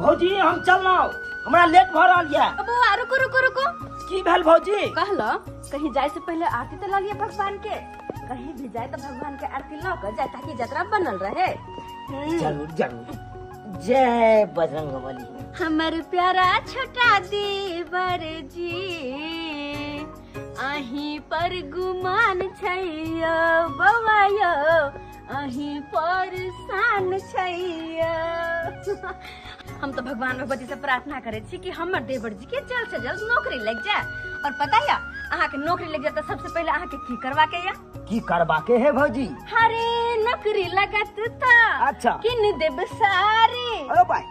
भौजी हम चललहुँ, हमरा लेट भऽ रहल यऽ। बौआ रुको रुको रुको। की भेल भौजी? कहलो कहीं जाए से पहले आरती तो लऽ लिअ भगवान के। कहीं भी जाए तो भगवान के आरती लऽ के जाए ताकि जतरा बनल रहे। जरूर जरूर। जय बजरंगबली। हमर प्यारा छोटा देवर जी अहीं पर गुमान छैयो बौआ यो, अहीं पर शान छैयो। हम तो भगवान भगवती से प्रार्थना करे छी कि हमर देवर जी के जल्द से जल्द नौकरी लग जाए। और पता है अहाँ के नौकरी लग जाए तो सबसे पहले अहाँ के की करवा के या? की करवा के है भौजी? अरे नौकरी लगत त अच्छा किन देब सारी,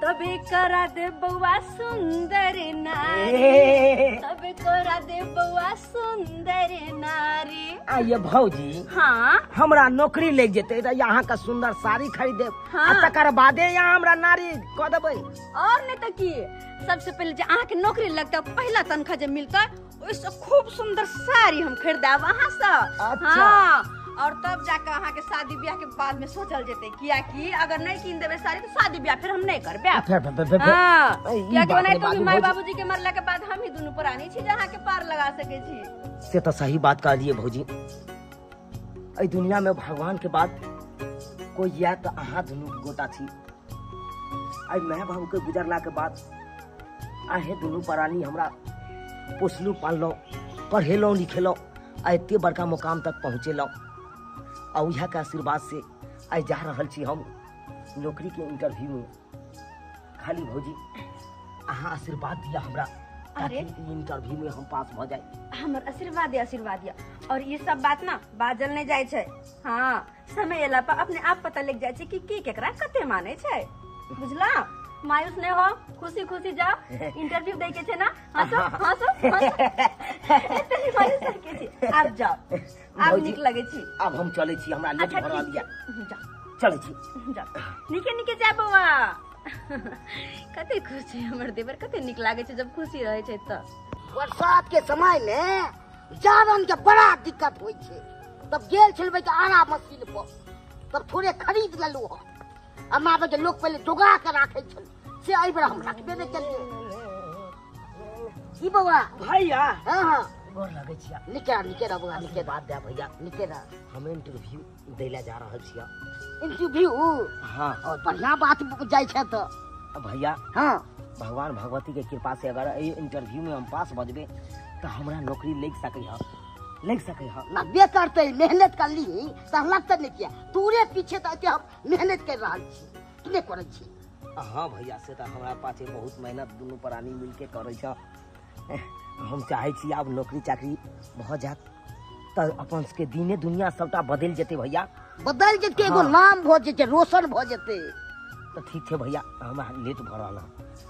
तबे करा दे बउआ सुंदर नारी, तबे करा दे बउआ सुंदर नारी। आइए भौजी। हाँ हमरा नौकरी लग जेते त यहाँ का सुंदर साड़ी खरीदेब। हाँ। आ तकर बादे यहाँ हमरा नारी क देबै। और नहीं तो की, सबसे पहले जे अहाँ के नौकरी लगता पहला तनख्वाह जे मिलता ओइसे खूब सुंदर साड़ी हम खरीदाब अहाँ से। अच्छा। हाँ, और तब जाकर अहाँ के शादी ब्याह के बाद में सोचल जेते, कियाकि अगर नहीं किन देबे साड़ी तो शादी ब्याह फिर हम नहीं करबे। हाँ, कियाकि ओनाहितो भी माय बाबूजी के मरला के बाद हम ही दुनू प्राणी छी जे अहाँ के पार लगा सके छी। से तो सही बात कहलिए भौजी। एहि दुनिया में भगवान के बाद कोई या तो अहाँ दुनू गोटा छी। आई my बाबू के गुजरला के बाद अहें दुनू प्राणी हमरा पोसलू पाललहुँ, पढ़ेलहुँ लिखेलहुँ, आ एते बड़का मुकाम तक पहुँचेलहुँ। आ उएह के आशीर्वाद से आइ जा रहल छी हम नौकरी के इंटरव्यू में। खाली भौजी अहाँ आशीर्वाद दिया हमरा ताकि इंटरव्यू में हम पास भऽ जाए। हमर आशीर्वाद आशीर्वाद दिया। और ये सब बात ना बाजल नहीं जाए छै। हाँ, समय एला पर अपने आप पता लग जाए छै कि की केकरा कते माने छै। बुझला? मायूस नहीं हो, खुशी खुशी जाओ। इंटरव्यू दे के छे ना, हंसो हंसो हंसो। एते मायूस के छी। आब जाओ, आब नीक लगे छी। आब हम चले छी, हमरा लेट भऽ रहल या। जाओ चले छी, जाओ। नीके नीके जा बौआ। कते खुश छै हमर देवर, कते नीक लागे छै जब खुशी रहे छै। त बरसात के समय में जारन के बड़ा दिक्कत होइ छै। तब गेल छलबै के आरा मशीन पर, तब थोड़े खरीद लेलु हम। अम्मा के लोग पहले जोगा के राखे छल, से एहि बेर हम रखबे नहि केलियै। की बौआ भैया? हाँ हाँ गोर लगै छियै। निके रह, निके रह बौआ, निके बात दे भैया, निके रह। हम इंटरव्यू दै ला जा रहल छियै। इंटरव्यू? हाँ। और बढ़िया बात जाइ छै त भैया। हाँ भगवान भगवती के कृपा से अगर एहि इंटरव्यू में हम पास भऽ जेबै तऽ हमरा नौकरी लागि सकै है, लागि सकै है। लगबे करतै, मेहनत करली तऽ लगतै नहि। किया तोरे पीछे तऽ एते हम मेहनत कर रहल छी, की नहि करै छी। हाँ भैया, से तऽ हमरा पाछे बहुत मेहनत दुनू प्राणी मिलके करै छ। हम चाहै छी आब नौकरी चाकरी भऽ जायत तऽ अपन सबके दिने दुनिया सबटा बदलि जेतै भैया। बदलि जेतै, एगो नाम भऽ जेतै, रोशन भऽ जेतै। तऽ ठीक छै भैया, हमरा लेट भऽ रहल है।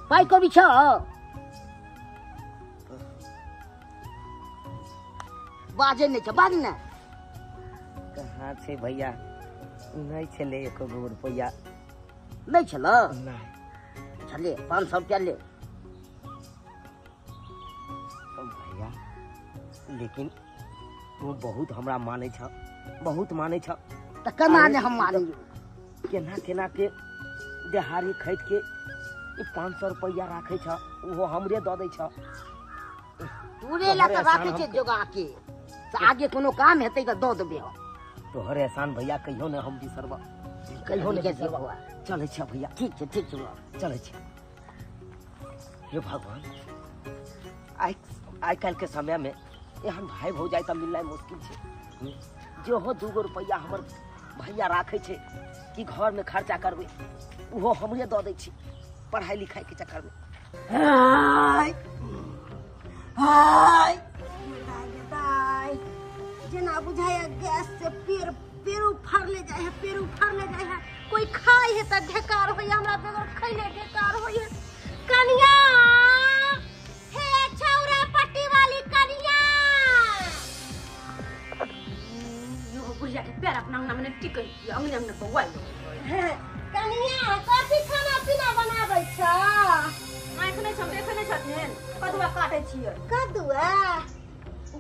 पाइ कौड़ी छौ? बाजै नहि छै, बाज ने। कहाँ छै भैया, नहि छलै एको गो रुपैआ। नहि छल? नहि छलै। 500 रुपया ले। भैया लेकिन तू बहुत हमरा मानै छ, बहुत मानै छ। तऽ केना नहि हम मानियौ? केना केना के देहारी खैत के 500 रुपैआ राखै छ, ओहो हमरे दऽ दै छ। तोरे लए तऽ राखै छै जोगा के, आगे कोनो काम हेतै तऽ दऽ देबै हम। तोहर एहसान भैया कहियो नहि हम बिसरब, कहियो नहि बिसरब। चलै छियै भैया। ठीक छै, ठीक छै, चलै छियै। हे भगवान, आइ काल्हि के समय में एहन भाई भौजाइ तऽ मिलनाइ मुश्किल छै। जेहो 2 गो रुपैआ हमर भैया राखै छै कि घर में खर्चा करबै, ओहो हमरे दऽ दै छै पढ़ाई लिखाई के चक्कर में। हाय हाय जेना बुझाया गैस से पेड़ पेड़ उफाड़ले जाय है, पेड़ उफाड़ले जाय है। कोई खाय है त ढेकार होय, हमरा बगैर खैले ढेकार होय। कनिया हे छौरा पट्टी वाली कनिया, यो बुढ़िया के पैर अपना अंगना में टिकै, अंगना में बौआ। कनिया कथी खाना पीना बनाबै छ? आँख नहि छ, देखै नहि छथिन, कदुआ काटै छियै। कदुआ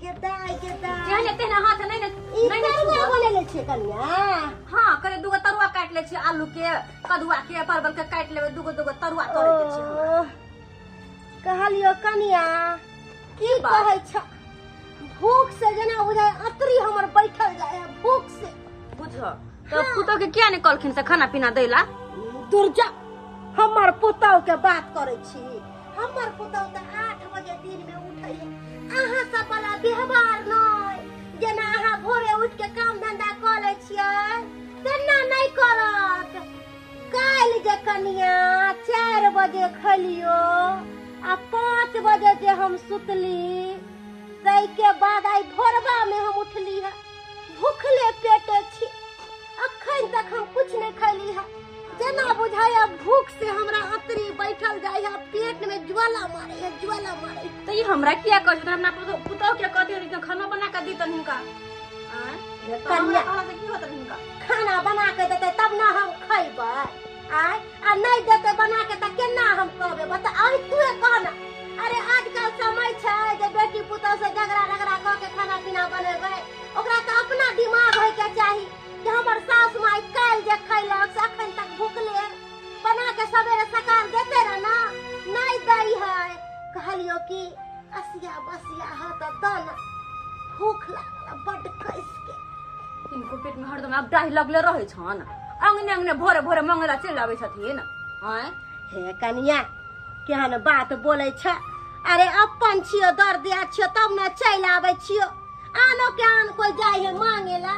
गेदाय गेदाय जेहने तेहने हाथ नहि ने ई तरुआ बनेले छियै कनिया? हाँ, करे दूगो तरुआ काटि लै छियै, आलू के कदुआ के परवल के काटि लेबै, दूगो दूगो तरुआ तरै के छियै। कहलियो कनिया की कहै छ, भूख से जेना बुझाय अतरी हमर बैठल जाय है भूख से। बुझ तो पुतोह के किया नहीं कहलखिन से खाना पीना दैला? दुर्जा हमर पुतोह के बात करै छी, हमर पुतोह त 8 बजे दिन में उठै है। अहाँ सब वाला व्यवहार नै, जेना अहाँ भोरे उठ के काम धंधा क लै छियै तेना नहीं करत। काल्हि जे कनिया 4 बजे खलियो आ 5 बजे जे हम सुतली, ताहिके बाद आइ भोरबा में हम उठली है, भूखले पेटे छी, अखन तक हम कुछ नहीं खैली है। जेना बुझाय भूख से हमरा अतरी बैठल जाय है, पेट में ज्वाला मारे है, ज्वाला मारे। तो ये हमरा किया कहै छथिन? हमरा पुतोह के कहती खाना बना के दी हिनका। कन्या खाना बना के देते तब ना हम खैबै, आय आ नहीं देते बना के त केना हम कहबै बता? अभी तू कह ना। अरे आजकल समय छै जे बेटी पुतोह से झगड़ा रगड़ा क के खाना पीना बनेबै, ओकरा त अपना दिमाग होय के चाही कि हमर सास माय काल्हि जे खैलक से अखन तक भूखले, बना के सवेरे सकाल देते रह ना, नहीं दै है। कहलियो कि असिया बसिया ह त द ना, भूख लागल बड कस के। इनको पेट में हरदम अब डाही लगले रहै छन, अंगने अंगने भोरे भोरे मंगला चलि आबै छथिन। आँय हे कनिया केहन बात बोलै छ? अरे अपन छियो दर्द छियो तब न चलि आबै छियो, आनो के आन कोई जाइ है मांगेला।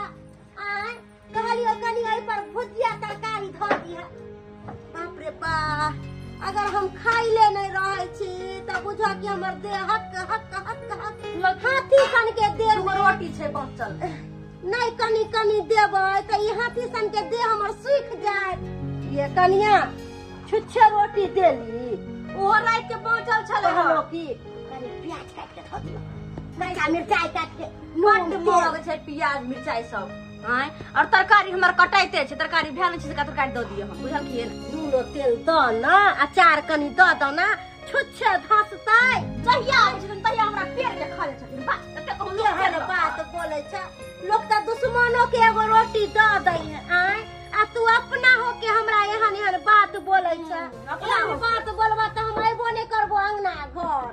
आँय कहलियो कनिया एहि पर भुजिया तरकारी धऽ दिह। बाप रे बा, अगर हम खाइले नहीं रहै छी त बुझ कि हमर देह हक हक हक हक हाथी सन के देह में रोटी छै बचल नहीं, कनी कनी देबै त ई हाथी सन के देह हमर सूख जायत। ये कनिया छुच्छे रोटी देली, ओहो राति के बचल छलै। कहलो कि कनी प्याज काटि के धऽ दियौ, मिरचाई मिरचाई काटि के, बड्ड महग छै प्याज मिरचाई सब। आँय और तरकारी हमर कटाइते छै, तरकारी भेल नहि छै से तरकारी दऽ दिअ हम, बुझलखिन? नूनो तेल दऽ ना, अचार कनी दऽ दऽ ना, छुच्छे धसतै। जहिया आबै छथिन तहिया हमरा पेड़ के खा जाइ छथिन। बस एते कहू केहन बात बोलै छ? लोक त दुश्मनो के एगो रोटी दऽ दै है। आँय आ तू अपना हो के हमरा एहन एहन बात बोलै छ? अपना एहन बात बोलबा त हम अयबो नहि करबो अंगना घर।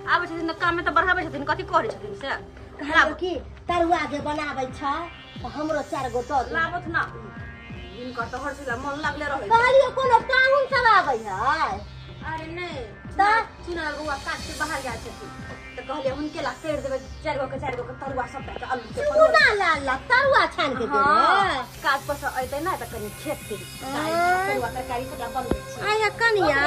आबै छथिन तऽ काममे तऽ बढ़ाबै छथिन, कथी करै छथिन से? कहलियो कि तरुआ जे बनाबै छ त हमरो 4 गो दऽ दे। लाबथ ना, हिनकर तऽ हर चीज मन लागले रहै। कहलियो कोनो पाहुन सब आबै है? अरे नहीं तऽ चुनल बौआ काट के बाहर गेल छथिन तऽ कहलियै हुनके ला सेर देबै 4 गो के 4 गो के तरुआ सबटा के आलू के चूना लाल ला तरुआ छान के देबै। काज पर से अयतै ना तऽ कनि खेतै, तरुआ तरकारी सबटा बनबै छी। आया कनिया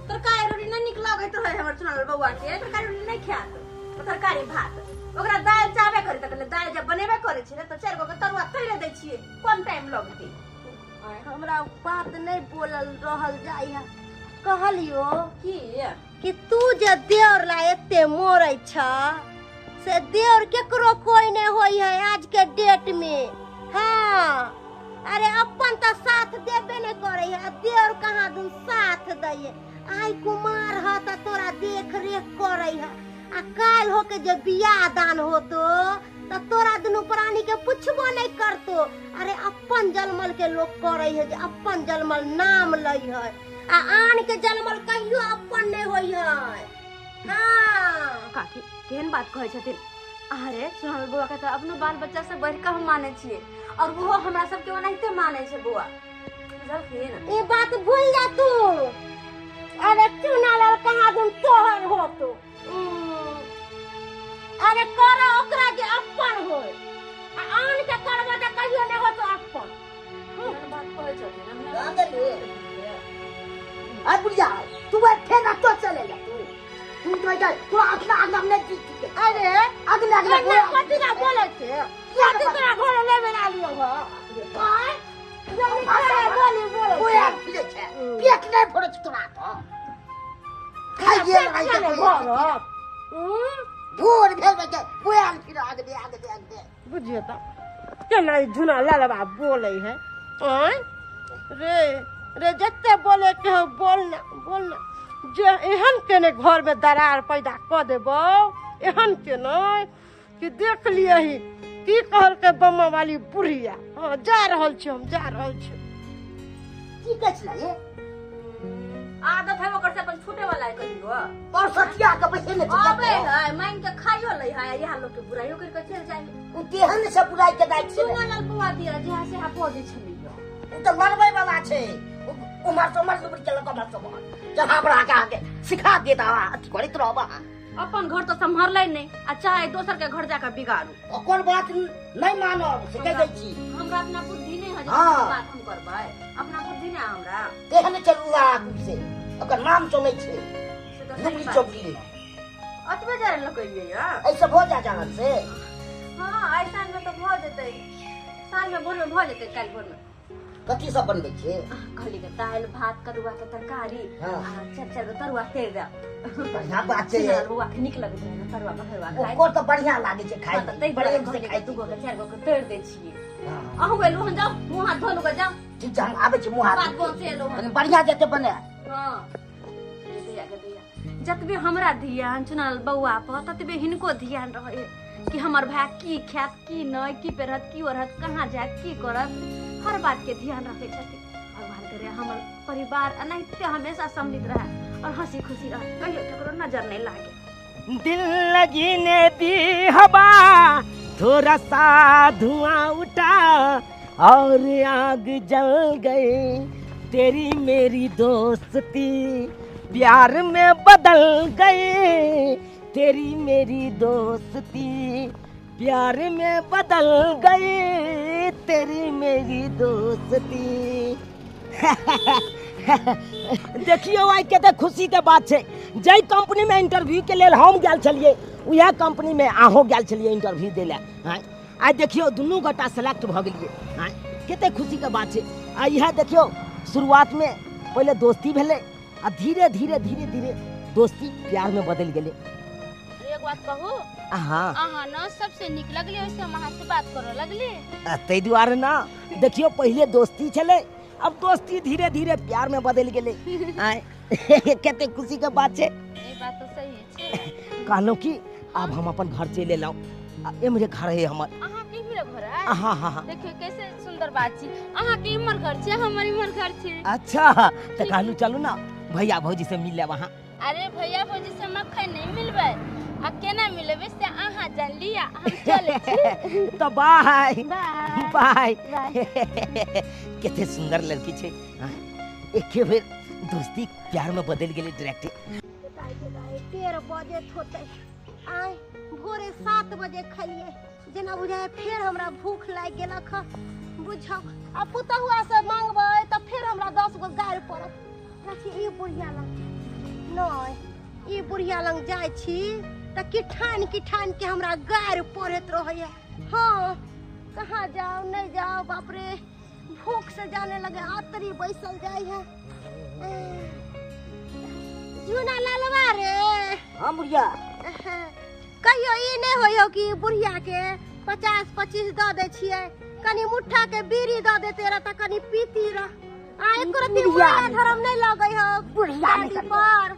तरकारी रोटी नहि नीक लगैत रहै हमर चुनल बौआ के, तरकारी रोटी नहि खायत, तरकारी भात ओकरा दालि चाहबे करै तऽ कहलियै दालि जब बनेबे करै छै ने तऽ 4 गो के तरुआ तैरे दै छियै, कम टाइम लगतै। हमरा बात नहि बोलल रहल जाइ है। कहलियो कि तू जे देवर ला एते मोरै छ से देवर केकरो कोई नहीं होई है आज के डेट में। हाँ अरे अपन त साथ देबे नहीं करे है, देवर कहाँ दून साथ दै है। आई कुमार ह त तोरा देख रेख करे है, आ काल्हि होके जे बियाह दान होतो त तोरा दुनू प्राणी के पुछबो नहीं करतो। अरे अपन जलमल के लोग करे है जे अपन जलमल नाम लै है, आ आन के जलमल कहियो अपन नहीं होई है। हाँ काकी केहन बात कहै छथिन? अरे सुनल बौआ के तऽ अपनो बाल बच्चा से बढ़ि कऽ हम मानै छियै, और ओहो हमरा सबके ओनाहिते मानै छै बौआ, बुझलखिन? ई बात भूल जा तू। अरे चुना लाल कहाँ दून तोहर होतो? अरे कर ओकरा जे अपन होय, आ आन के करबो तऽ कहियो नहीं होतो अपन। बात कहै छथिन। अरे बुढ़िया तू ठेका तो चलेगा, तू तो इधर तू अपना अगला नहीं जीत। अरे अगला अगला कथी ना बोलै छै? कथी तोरा घर लेबे ला लियो हो? आय बोली बोलै कोई फिरे छै, पेट नहीं भरै छै तोरा तो खाइए खाइए भरत। भोर भेल बच्चा कोयल फिर आगे आगे आगे। बुझिए त केना ई झुना ललबा बोलै है। आय रे रे जते बोले के हो बोल ना बोल ना, जे एहन के ने घर में दरार पैदा कऽ देबौ, एहन के नहि कि देख लियही की कहलकै बम्मा वाली बुढ़िया। हाँ जा रहल छी, हम जा रहल छी। की कहै छलै? आदत है ओकर से अपन छूटे वाला। वाला है कहियो और सतिया के पैसे ने अबे है मांग के खाइयो ले है यहाँ लोग के बुराइयो कर के चल जाए उ तेहन से बुराई के दाइ छै सुनल बुआ दिया जहाँ से हा पहुंचे छलियो उ त लड़बै वाला छै उमर तो मर लुबड़ के लग मर तो जहाँ बड़ा के आगे सिखा देता अथी करैत रहबा अपन घर तो संभरलै नहीं आ चाहे दोसर के घर जाकर बिगाड़ू ओकर बात नहीं मानब से कह दै छी हमरा अपना बुद्धि नहीं है जे बात हम करबै अपना बुद्धि ना हमरा तेहन चलुआ से ओकर नाम चलै छै लुबड़ी चौकी अतबे जाय लकइए या ऐसे हो जा जानत से हां आइ साँझ में तो भ जेतै साँझ में भोर में भ जेतै काल भोर में कथी सब बनबै छै कहली के दाल भात कदुआ के तरकारी आ चार चार गो तरुआ तेर दे बढ़िया बात छै बौआ के नीक लगैत रहै तरुआ बघरुआ खाय ओकर त बढ़िया लागै छै खाय त तै बड़े से खाय दू गो के चार गो के तेर दै छियै अहूँ गेलु हन जाउ मुँह हाथ धो लू के जाउ ठीक छै हम आबै छी मुँह हाथ बात पहुँचे एलु हन बढ़िया जेते बने हां धिया के धिया जतबे हमरा ध्यान चुनल बौआ पर ततबे हिनको ध्यान रहे कि हमर भाई की खायत की नहीं की पेरत की ओढ़त कहाँ जायत की करत हर बात के ध्यान रखे छथिन। भगवान करे हमर परिवार एनाहिते हमेशा सम्मिलित रहे और हंसी खुशी रहे, कहियो ककरो नजर नहीं लागे। दिल लगी ने दी हवा थोड़ा सा धुआं उठा और आग जल गई, तेरी मेरी दोस्ती प्यार में बदल गई, तेरी मेरी दोस्ती प्यार में बदल गई, तेरी मेरी दोस्ती। देखियो आइ कते खुशी के बात छै, जै कंपनी में इंटरव्यू के लेल हम गेल छलियै उएह कंपनी में अहूँ गेल छलियै इंटरव्यू दै लए। हाँ आइ देखियो दुनू गोटा सेलेक्ट भऽ गेलियै। हाँ कते खुशी के बात छै। आ इएह देखियो शुरुआत में पहिले दोस्ती भेलै आ धीरे धीरे धीरे धीरे दोस्ती प्यार में बदलि गेलै। एक बात कहू, हाँ अहाँ न सबसे नीक लगले ओइसे हम अहाँ से बात करऽ लगली। ताहि दुआरे ना देखियो पहिले दोस्ती छलै, अब दोस्ती धीरे धीरे प्यार में बदलि गेलै। आँय कते खुशी के बात छै। ई बात तो सही छै। कहलहुँ कि आब हम अपन घर चलि एलहुँ, एम्हरे घर है हमर। अहाँ के इम्हरे घर है? हाँ हाँ हाँ। देखियो कैसे सुंदर बात छै, अहाँ के इम्हर घर छै हमर इम्हर घर छै। अच्छा तऽ कहलहुँ चलू ना भैया भौजी से मिल लेब अहाँ। अरे भैया भौजी से हम अखन नहीं मिलबै, आ केना मिलबै से अहाँ जान लिया, हम चलै छी। तऽ बाय बाय। कते सुंदर लड़की छै, एके बेर दोस्ती प्यार में बदलि गेलै डायरेक्ट। 13 बजे होतै, आइ भोरे 7 बजे खलियै, जेना बुझाय फेर हमरा भूख लागि गेलक। बुझौ आ पुतहुआ से मांगबै तऽ फेर हमरा 10 गो गारि पड़त। राखी ई बुढ़िया लग नहि, ई बुढ़िया लग जाइ छी तऽ किठान किठान के हमरा गारि पड़ैत रहैया। हाँ कहाँ जाओ नहीं जाओ, बाप रे भूख से जाने लगे आतरी बैसल जाइ है। जूना लालवा रे। हाँ बुढ़िया कहियो ई नहीं होइ हो कि बुढ़िया के 50-25 दऽ दै छियै, कनी मुट्ठा के बीड़ी दऽ देते रह तऽ कनी पीती रह। आ एको रत्ती माया धर्म नहीं लगै हो बुढ़िया पर।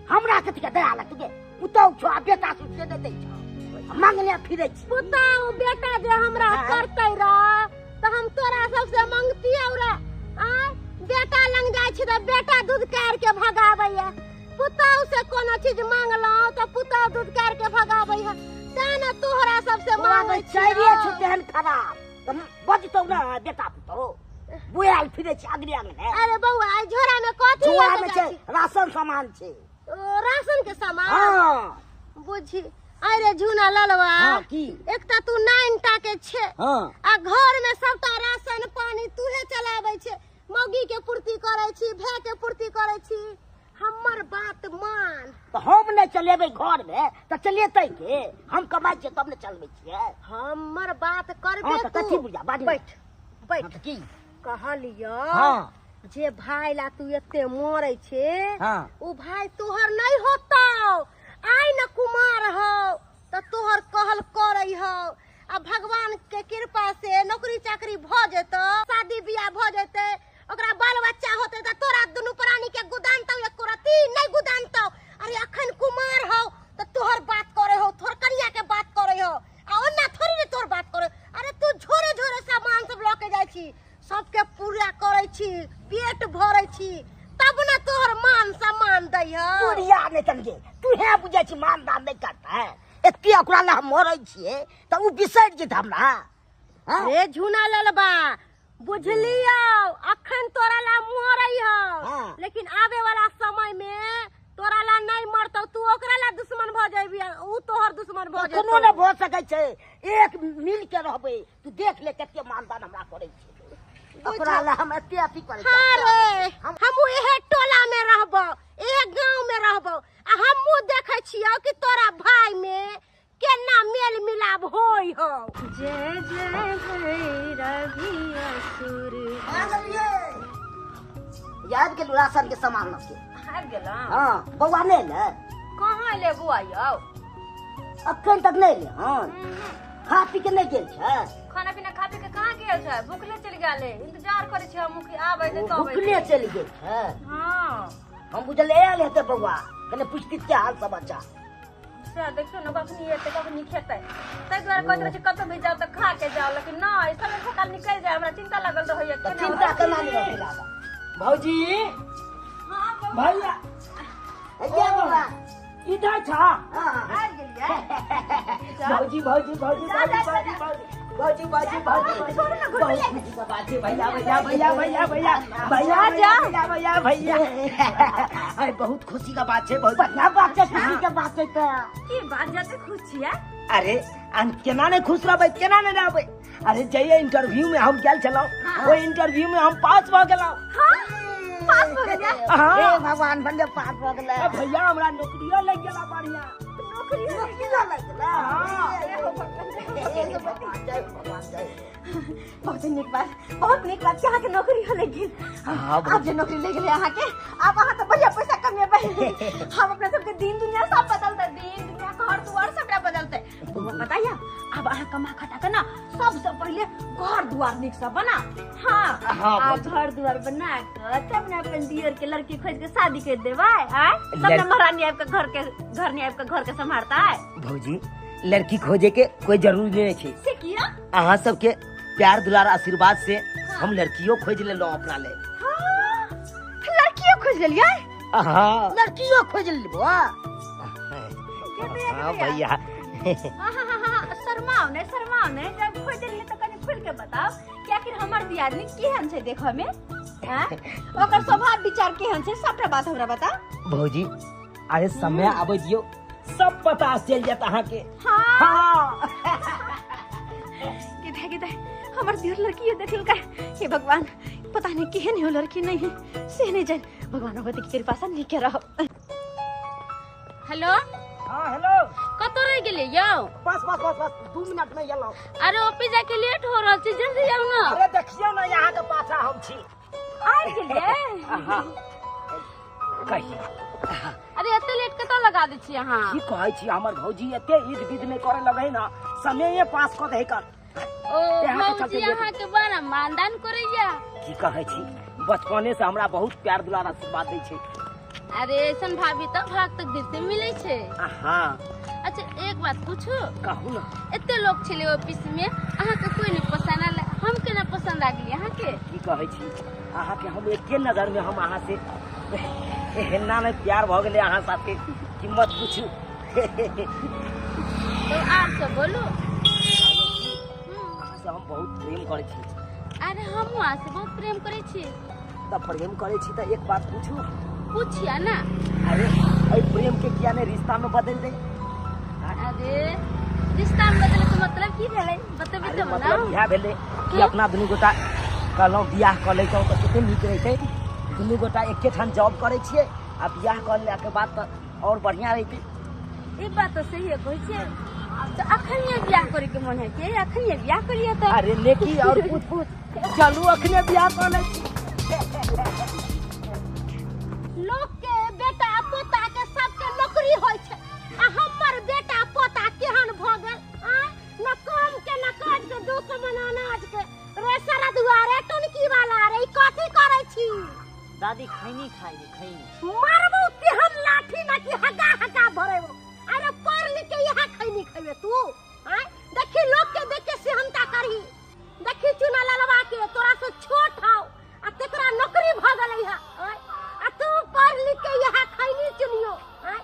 हमरा कथी के दया लगतै गे, पुतहु छौ आ बेटा छौ से नहि दै छौ, मांगने फिरै छी। पुतहु बेटा जे हमरा करतै रह तऽ हम तोरा सबसे मांगतियौ रह। आ बेटा लग जाइ छी तऽ बेटा दूध कार के भगाबैया, पुतहु से कोनो चीज मांगलहुँ तऽ पुतहु दूध कार के भगाबैया, तें ने तोहरा सबसे मांगै छी। चारिये छौ तेहन खराब तऽ बजतौ ना बेटा पुतहु, बुआल फिरै छी अगने अगने। अरे बौआ आई झोरा में कथी झोरा में छै राशन सामान छै। ओ राशन के सामान? हाँ बुझी। अरे झूना ललवा, हाँ, की एक त तू 9 टा के छे। हाँ आ घर में सबटा राशन पानी तूहे चलाबै छे, मौगी के पूर्ति करै छी, भै के पूर्ति करै छी। हमर बात मान। तऽ हम नहि चलेबै घर में तऽ चलेतै के? हम कमाइ छियै तब ने चलबै छियै। हमर बात करबे हाँ, तू। कथी बुझा बाजू। बैठ बैठ। हाँ, की कहलियो हाँ जे भाई ला तू एते मरे छे। हाँ उ भाई तोहर नहीं होतौ, आइ न कुमार हो त तोहर कहल करै हो। आ भगवान के कृपा से नौकरी चाकरी भ जेतौ, शादी बियाह भ जेतै, ओकरा बाल बच्चा होतै त तोरा दुनू प्राणी के गुदानतौ एको रत्ती नहीं गुदानतौ। अरे अखन कुमार हो त तोहर बात करे हो, तोहर कनिया के बात करे हो, आ ओना थोड़ी ने तोहर बात करे। अरे तू झोरे झोरे सामान सब लऽ के जाइ छी, सबके पूरा करै छी, पेट भरै छी, तब न तोहर मान सम्मान दै हो। बुढ़िया जेतन गे तू हे बुझै छी मान दान नहि करतै एते ओकरा लए हम मरै छियै तऽ ओ बिसरि जेतै हमरा। रे झूना ललबा बुझलियौ अखन तोरा ला मरै हौ लेकिन आबे वाला समय में तोरा ला नहीं मरतौ तू ओकरा ला दुश्मन भ जेबी ऊ तोहर दुश्मन भ जेतौ। कोनो न भ सकै छै एक मिल के रहबै तू देख ले कते मानदान हमरा करै छै ओकरा ला हम एते अथी करै छी। हां रे हमहू एहे टोला में रहबौ एहे गांव में रहबौ आ हमहू देखै छियौ कि तोरा भाई में केना मेल मिलाप होय हौ। जय जय भैरवी असुर। याद के राशन के सामान लके आबि गेलौ? हां बौआ नहि एलै? कहाँ एलै बौआ यौ? अखन तक नहि एलै? हां खा पी के नहि गेल छै? खाना पीना खा पी के कहाँ गेल छै? भुखले चलि गेल है इंतजार करै छी हम कि आबै तऽ तब भुखले चलि गेल छै। हां हम बुझल आयल हेतै बौआ कने पुछती के हाल समाचार से देखियौ ने कखनी एतै कखनी खेतै ताहि दुआरे कहैत रहै छी कतौ भी जाउ तऽ खा के जाउ लेकिन नहि सबेर सकाल निकलि जाय हमरा चिंता लागल रहैया। चिंता केना नहि रहै लागल भौजी? हां भैया भैया बौआ इधर छा? हां आबि गेलियै। भौजी भौजी भौजी भौजी भौजी भौजी भौजी भौजी भैया भैया भैया भैया भैया भैया भैया भैया भैया अरे बहुत खुशी का बात है बहुत बढ़िया बात है खुशी के बात है। तो की बात जाते खुश छियै? अरे हम केना नहीं खुश रहबै केना नहीं रहबै। अरे जइए इंटरव्यू में हम गेल छलहुँ ओहि इंटरव्यू में हम पास भऽ गेलहुँ। पास भऽ गेलियै? हे भगवान बंदे पास भऽ गेलै भैया हमरा नौकरियो लागि गेला बढ़िया। नौकरियो लागि गेला? बहुत नीक बात बहुत नीक बात कि अहाँके नौकरी लागि गेल। आब जे नौकरी लागि गेलै अहाँके आब अहाँ तऽ बढ़िया पैसा कमेबै। हम अपना सबके दिन दुनिया सब बदलतै दिन दुनिया घर दुआर सबटा बदलतै। बौआ बताइए अब अहाँ कमा खटा के ना सबसे पहिले घर दुआर नीक से बना। हाँ आ घर दुआर बना के तब ने अपन दियर के लड़की खोज के शादी कर देबै। आय तब ने महारानी आबि के घर के घर ने आबि के घर के सम्हारता है। भौजी लड़की खोजे के कोई जरूरी नहीं छै। से किया? अहाँ सबके प्यार दुलार आशीर्वाद से हम लड़कियों खोज लेलहुँ अपना ले। हाँ, लड़कियों खोज लेलियै? हाँ लड़कियों खोज लेलबो। हाँ भैया। हाँ हाँ हाँ शर्माओ नहीं शर्माओ नहीं जब खोज लेलियै तऽ कनि खुलि के बताओ कि आखिर हमर दियादनी केहन छै देखऽ में? ओकर स्वभाव विचार केहन छै सबटा बात हमरा बताओ। भौजी अरे समय आबै दियौ सब पता चलि जायत अहाँके। हाँ के हमर दियर लड़की देखलकै हे भगवान पता नहीं केहन हो लड़की नहीं है से नहीं जान भगवान भगवती के कृपा से नीके रहो। हेलो। हाँ हेलो कतौ रहि गेलियै यौ? बस बस बस बस 2 मिनट में एलहुँ। अरे ऑफिस जाके लेट हो रहल छै जल्दी जाउ ना। अरे देखियौ ना यहाँ के पाछा हम छी। आबि गेलियै? हाँ कहियौ। अरे एते लेट कतौ लगा दै छी अहाँ? की कहै छी हमर भौजी एते ईद विद नहि करे लगै ना समये पास कऽ दै कर। ओ भौजी अहाँ के बड़ा मानदान करैया। की कहै छी बचपने से हमरा बहुत प्यार दुलार आशीर्वाद दै छै। अरे ऐसन भाभी तऽ भाग तक दिल से मिलै छै। हाँ अच्छा एक बात पूछू? कहू ना। एते लोग छलै ऑफिस में अहाँ के कोई नहीं पसंद आयल हम केना पसंद आ गेली अहाँ के? की कहै छी अहाँ के हम एके नजर में हम अहाँ से एहना नहीं प्यार भऽ गेलै अहाँ साथे कि मत पूछू। तो आर सब बोलू। अहाँ से हम बहुत प्रेम करै छी। अरे हमहूँ अहाँ से बहुत प्रेम करै छी। तऽ प्रेम करै छी तऽ एक बात पूछू? पूछिया ना। अरे एहि प्रेम के किया नहीं रिश्ता में बदल दे? अरे रिश्ता में बदले के मतलब की भेलै बतेबै तब ना। मतलब इएह भेलै कि अपना दुनू गोटा कहलहुँ बियाह कऽ लैतहुँ तऽ कते नीक रहितै। दुनू गोटा एके ठाम जॉब करै छियै आ बियाह कऽ लेलाके बाद तऽ और बढ़िया रहितै। ई बात तऽ सही कहै छियै। तऽ अखनिये बियाह करे के मन है के अखनिये बियाह करिए तऽ? अरे नेकी और पूछ पूछ चलू अखने बियाह कऽ लै छी। लोक के बेटा पोता के सबके नौकरी होइ छै आ हमर बेटा पोता केहन भऽ गेल आ न काम के न काज के 2 मन अनाज के रे सारा दुआरे टुनकी वाला रे कथी करै छी? दादी खैनी खाइ खैनी। मारबो तेहन लाठी ना कि हगा हगा भरेबो। अरे पढ़ लिख के यहाँ खैनी खैबे तू? आय देखी लोग के देख के सेहनता करही। देखी चुना ललवा के तोरा से छोट हौ आ तेकरा नौकरी भ गेलै है। आय आ तू पढ़ लिख के यहाँ खैनी चुनियो। आय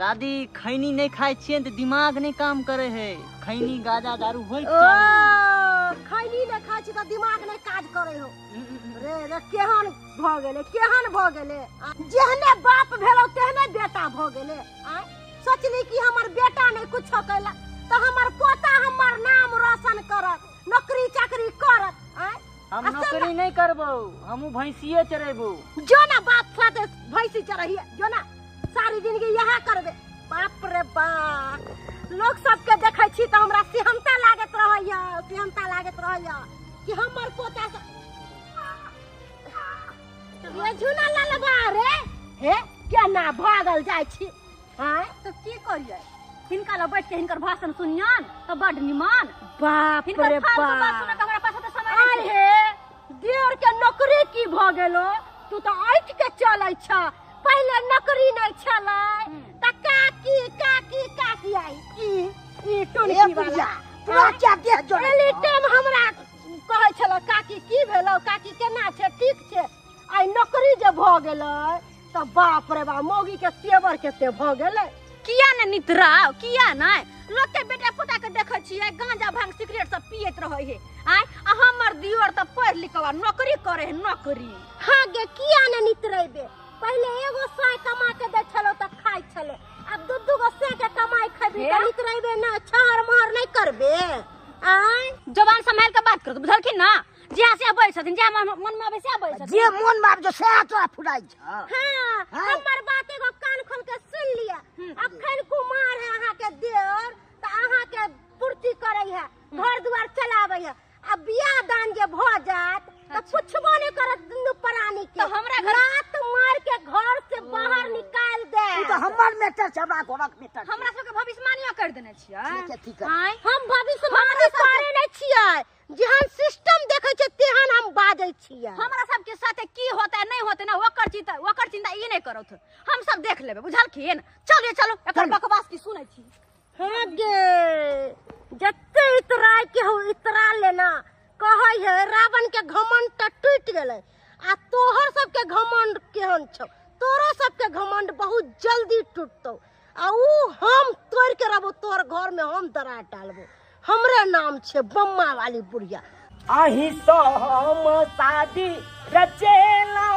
दादी खैनी नहीं खाय छियै त दिमाग नहीं काम करे है। खैनी गाजा दारू होय ओ खैनी नहीं खाय छी त दिमाग नहीं काज करे हो। रे रे केहन भ गेले, केहन भ गेले। जेहने बाप भेलो तेहने बेटा भ गेले। आय सोचली कि हमर बेटा नहीं कुछो कैला त हमर पोता हमर नाम रोशन करत, नौकरी चाकरी करत। आय हम नौकरी नहीं करबो, हमू भैंसिए चरेबो। जो ना बाप साथे भैंसी चरहिए, जो ना सारी जिंदगी यह करबे। बाप रे बाप, लोग सबके देखै छी त हमरा सिहनता लागत रहैया, सिहनता लागत रहैया कि हमर पोता ये झूना ललबा रे हे केना भागल जाइ छी। आय त की करियै, हिनका लग बैठ के हिनकर भाषण सुनियन त बड निमन। बाप रे बाप, सुनऽ हमरा पास त समय नहीं। आय हे देर के नौकरी की भ गेलो, तू त ऐठ के चलै छ। पहले नौकरी नहीं छलै त काकी काकी काकी आई ई ई टोनकी वाला तोरा क्या देह जोड़े एली टाइम हमरा कहै छल काकी की भेलो, काकी केना छै, ठीक छै। आई नौकरी जे भ गेलै त बाप रे बाप, मौगी के तेवर केते भ गेलै। किया ने नितराव, किया नै लोग के बेटा पोता के देखै छियै गांजा भांग सिगरेट सब पियत रहै हे। आय आ हमर दियोर त पढ़ लिख के नौकरी करे है, नौकरी। हां गे किया ने नितरेबे, पहले एगो सै कमा के दै छलो त खाइ छले, अब दू दू गो सै के कमाई खबी त नितरेबे ना, छहर महर नहीं करबे। आय जबान संभाल के बात कर, बुझलखिन ना? जे से बैठ छथिन, जे मन में आबै से बैठ छथिन, जे मन में आबै से तोरा फुराइ छ। हां हमर बात एगो कान खोल के सुन लिया। अखन कुमार है अहाँ के देर त अहाँ के पूर्ति करै है, घर द्वार चलाबै है। अब बियाह दान जे भ जात त पुछबो नहीं करत दुनू प्राणी के, तो हमरा घर रात मार के घर से बाहर निकाल दे। ई त हमर मैटर छै, हमरा घरक मैटर। हमरा सबके भविष्यवाणी कर देने छियै। ठीक है ठीक है। हम भविष्यवाणी करे नहीं छियै, जेहन सिस्टम देखै छै तेहन हम बाजै छियै। हमरा सबके साथे की होतै नहीं होतै ना ओकर चिंता, ओकर चिंता ई नहीं करत, हम सब देख लेबै, बुझलखिन? चलिए चलो, एकर बकवास की सुनै छी। हां गे जते इतराय के हो इतरा लेना। कहै है रावण के घमंड त टूट गेलै, आ तोहर सबके घमंड केहन छौ, तोरो सबके घमंड बहुत जल्दी टूटतौ। आ ऊ हम तोड़ के रहबो, तोहर घर में हम दरार डालबो। हमरे नाम छे बम्मा वाली बुढ़िया। अही सो हम शादी रचेलो,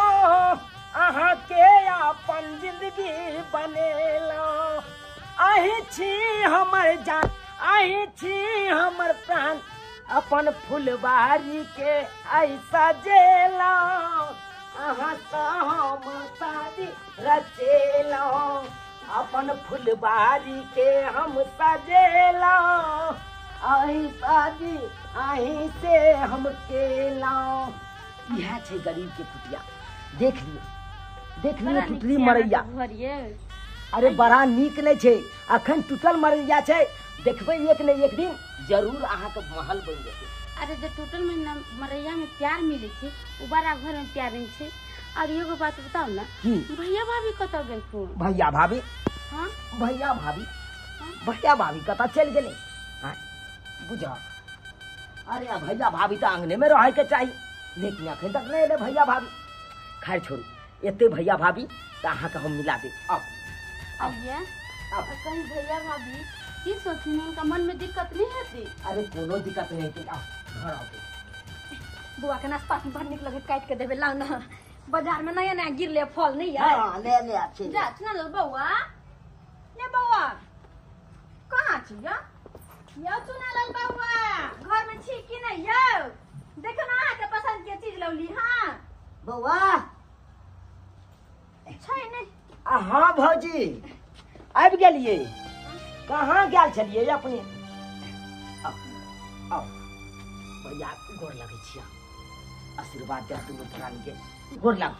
अहाँ के अपन जिंदगी बनेलो। अही छी हमर जान, अही छी हमर प्राण, अपन फुलबारी के ऐसा जेलो। अहाँ सो हम शादी रचेलो, अपन फुलबारी के हम सजेलो। अही शादी अही से हम केलो। इएह छै गरीब के कुटिया। देख लियो, देख लियो टूटली मरैया। अरे बड़ा नीक नहीं छै, अखन टूटल मरैया छै, देखबै एक ने एक दिन जरूर अहाँ के महल बनि जेतै। अरे जे टूटल मरैया में प्यार मिले छै, उ बड़ा घर में प्यार नहीं छै। और एगो बात बताओ ना, भैया भाभी कतऽ गेलखुन? भैया भाभी? हाँ भैया भाभी, भैया भाभी कतऽ चलि गेलै? हाँ बुझा, अरे भैया भाभी तऽ आंगने में रहे के चाही, लेकिन अखन तक नहीं एलै भैया भाभी। खैर छोड़ू, एते भैया भाभी तऽ अहाँके हम मिला देब। अब भैया कहीं भैया भाभी की सोचिन, उनका मन में दिक्कत नहीं हेतै? अरे कोनो दिक्कत नहीं हेतै, आओ घर आओ। बुआ के नाश्ता बड़ नीक लगे, काटि के देबै, लाउ ना बाजार में नया नया गिरले फल नहीं है। हां ले ले आ जा चुना लो बौआ, ले बौआ कहाँ छी यो? यो चुना लाल बौआ घर में छी कि नहीं? यो देखो ना अहाँ के पसंद के चीज लौली। हां बौआ छै नहीं। हाँ भौजी आबि गेलियै, कहाँ गेल छलियै अपने? आओ भैया गोर लगै छियै, आशीर्वाद दे दुनू प्राणी के, गोर लाग।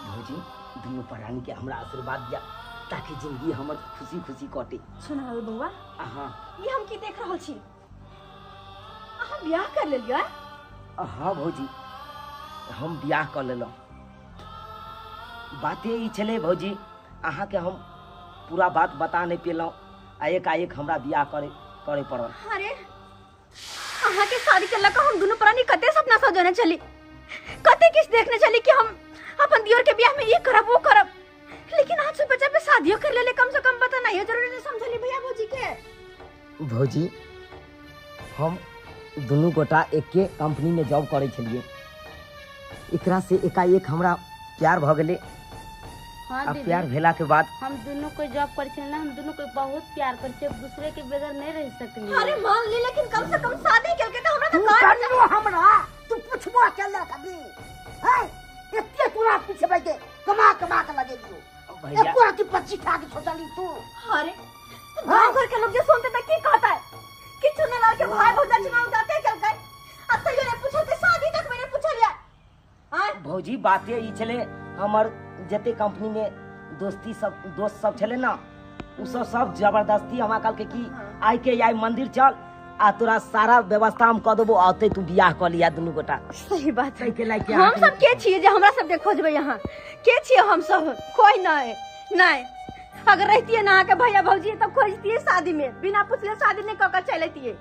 भौजी दुनू प्राणी के हमरा आशीर्वाद दिया ताकि जिंदगी हमर खुशी खुशी कटे। सुनाल बौआ, हाँ ई हम की देख रहल छी, अहाँ बियाह कर लेलियै? हाँ भौजी हम बियाह कर लेलहुँ। बाते ई छलै भौजी, अहाँके हम पूरा बात बता नहीं पेलहुँ आ एकाएक हमरा बियाह करे करे पड़ल। अरे अहाँ के शादी के लऽ कऽ हम दुनू प्राणी कते सपना सजौने छली, कते किछु देखने छली कि हम अपन दियोर के बियाह में ये करब वो करब, लेकिन आज से बच्चा पे शादियों कर ले, कम से कम पता नहीं है जरूरी नहीं समझली भैया भौजी के। भौजी हम दुनू गोटा एक के कंपनी में जॉब करे छलिए, एकरा से एकाएक हमरा प्यार भ गेलै। हाँ आ प्यार भेला के बाद हम दोनों को जॉब करे छलिए ना, हम दोनों को बहुत प्यार करे छे, एक दूसरे के बगैर नहीं रह सकली। अरे मान ली, लेकिन कम से कम शादी करके तो हमरा तू तो कार्ड करलो हमरा तू पुछबो केला कभी हैं एते तोरा पुछबै के कमा कमा के लगेलियो भैया एको राति 25 खा के सोचली तू। अरे गांव घर के लोग जे सुनते त की कहता है कि चुनलाल के भाई भौजा चुनाव जाते चल गए, अब तो ये पूछल के शादी तक मैंने पूछल या। हां भौजी बाते ई छले, हमर जते कंपनी में दोस्ती सब दोस्त सब छले ना, उ सब सब जबरदस्ती हमरा कहल के कि आई के आई मंदिर चल आ तोरा सारा व्यवस्था हम क देबो, आते तू बियाह क लिया दुनू गोटा। सही बात है। के लायक हम सब के छिए जे हमरा सब के खोजबे यहाँ के छिए हम सब? कोई नहीं नहीं, अगर रहतिए ना के भैया भौजी तब खोजतिए शादी में, बिना पूछले शादी नहीं क के चलतिए।